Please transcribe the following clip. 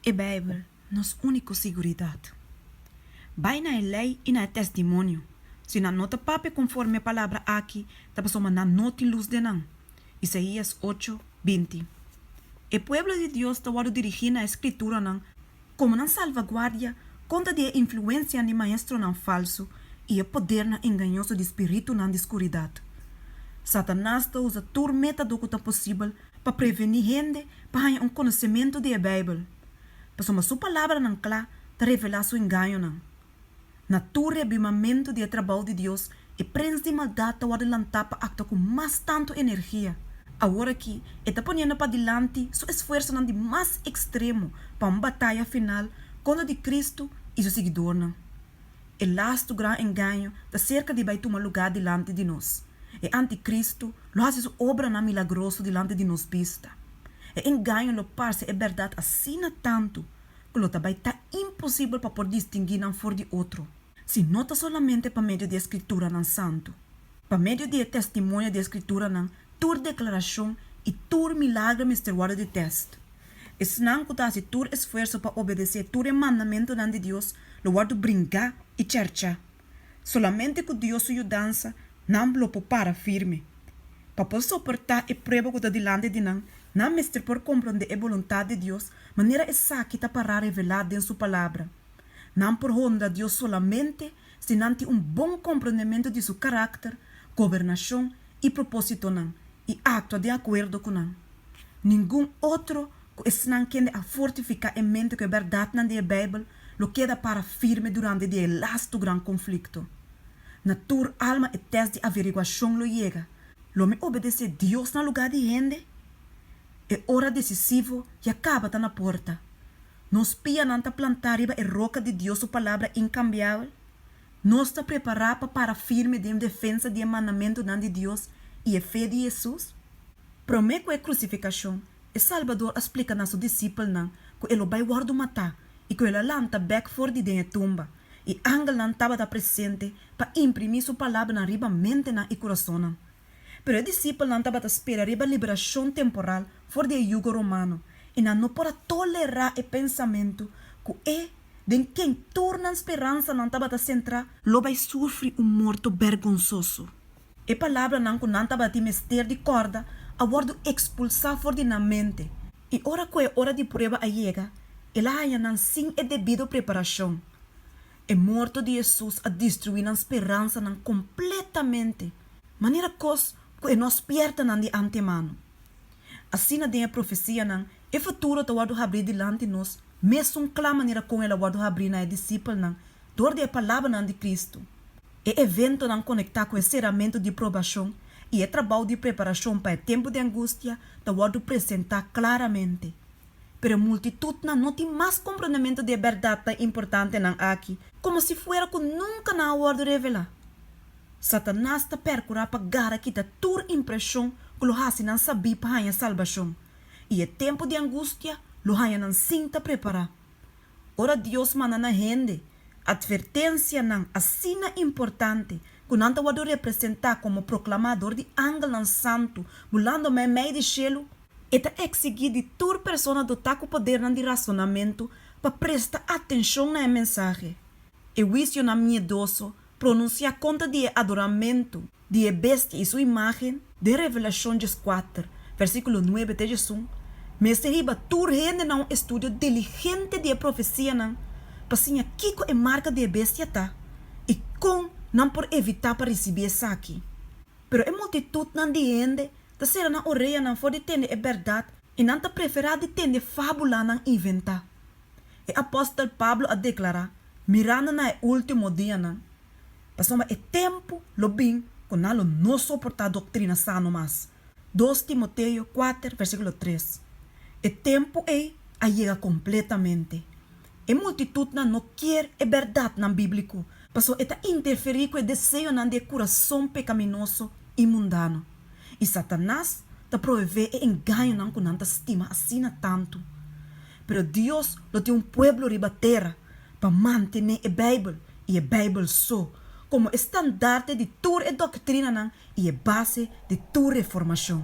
E Beibel, nos úniko siguridat. Bai na e lei i na e testimonio. Si nan no ta papia konforme e palabra aki, ta pasobra nan no tin lus den nan. Isaías ocho, 20. E pueblo di Dios ta wòrdu dirigí na e Skrituranan komo nan salvaguardia kontra di e influensianan di maestronan falsu i e podernan engañoso di spiritunan di skuridat. Satanas ta usa tur método ku ta posibel pa prevení hende pa haña un konosementu di e Beibel, pasobra su palabranan kla ta revelá su engañonan. Na tur rebimamentu di e trabou di Dios, e prens di maldat ta wòrdu lantá pa aktua ku mas tantu energia. Awor aki e ta poniendo padilanti su esfuersonan di mas ekstremo pa un bataya final kontra di Kristu i su siguidornan. E lastu gran engaño ta serka di bai tuma lugá dilanti di nos. E antikristu lo hasi su obranan milagroso dilanti di nos bista. E engaño lo parse e bèrdat asina tantu ku lo ta bai ta imposibel pa por distinguí nan for di otro, si no ta solamente pa medio di e Skrituranan Santu. Pa medio di e testimonio di e Skrituranan, tur deklarashon i tur milagro mester wòrdu di tèst. Esnan ku ta hasi tur esfuerso pa obedesé tur e mandamentunan di Dios lo wòrdu bringá i chèrchá. Solamente ku Dios su yudansa nan lo por para firme. Pa por soportá e prueba ku ta dilanti di nan, nan mester por komprondé e boluntat di Dios manera esaki ta pará revelá den su Palabra. Nan por honra Dios solamente si nan tin un bon komprondementu di su karakter, gobernashon i propósitonan i aktua den akuerdo ku nan. Ningun otro ku esnan kende a fortifiká e mente ku e bèrdatnan di e Beibel lo keda para firme durante di e lastu gran konflikto. Na tur alma e tèst di averiguashon lo yega, Lo mi obedesé Dios na lugá di hende? E ora desisivo ya kaba ta na porta. Nos pianan ta plantá riba e roka di Dios su Palabra inkambiabel? Nos ta prepará pa para firme den defensa di e mandamentunan di Dios i e fe di Hesus? Promé ku e krusifikashon, e Salbador a splika na su disipelnan ku e lo bai wòrdu matá i ku el a lanta bèk for di den e tumba, i angelnan tabata presente pa imprimí su palabranan riba mentenan i kurasonnan. Pero e disipelnan tabata spera riba liberashon temporal for di e yugo romano, i nan no por a tolerá e pensamentu ku e, den ken tur nan speransanan tabata sentrá, lo bai sufri un morto bergonsoso. E palabranan ku nan tabatin mester di kòrda a wòrdu ekspulsá for di nan mente, i ora ku e ora di prueba a yega, el a haña nan sin e debido preparashon. E morto di Hesus a destruí nan speransanan kompletamente, manera kos ku e no a spièrta nan di antemano. Asina den e profesianan, e futuro ta wòrdu habrí dilanti nos mesun kla manera kon el a wòrdu habrí na e disipelnan dor di e palabranan di Kristu. E eventonan konektá ku e seramentu di probashon i e trabou di preparashon pa e tempu di angustia ta wòrdu presentá klaramente. Pero e multitutnan no tin mas komprondementu di e bèrdatnan importantenan aki, komo si fuera ku nunka nan a wòrdu revelá. Satanas ta pèrkurá pa gara kita tur impreshon ku lo hasi nan sabí pa haña salbashon, i e tempu di angustia lo haña nan sin ta prepará. Ora Dios manda na hende atvertensianan asina importante ku nan ta wòrdu representá komo proklamá dor di angelnan santu bulando meimei di shelu, E ta eksigí di tur persona dotá ku podernan di rasonamentu pa presta atenshon na e mensahe. E huisionan miedoso pronunsiá kontra di e adoramentu di e bestia i su imágen den Revelashon 14, versíkulo 9 te 11, mester hiba tur hende na un estudio diligente di e profesianan pa siña kiko e marka di e bestia ta i kon nan por evitá pa risibí esaki. Pero e multitutnan di hende ta sera nan oreanan for di tende e bèrdat i nan ta preferá di tende fábulanan inventá. E apòstel Pablo a deklará, mirando na e último dianan, Pasobra e tempu lo bin ku nan lo no soportá doktrina sano mas. 2 Timoteo 4, versíkulo 3. E tempu ei a yega kompletamente. E multitutnan no kier e bèrdatnan bíbliko, pasobra e ta interferí ku e deseonan di e kurason pekaminoso i mundano. I Satanas ta provevé e engañonan ku nan ta stima asina tantu. Pero Dios lo tin un pueblo riba tera pa mantené e Beibel, i e Beibel so, komo e standarte di tur e doktrinanan i e base di tur reformashon.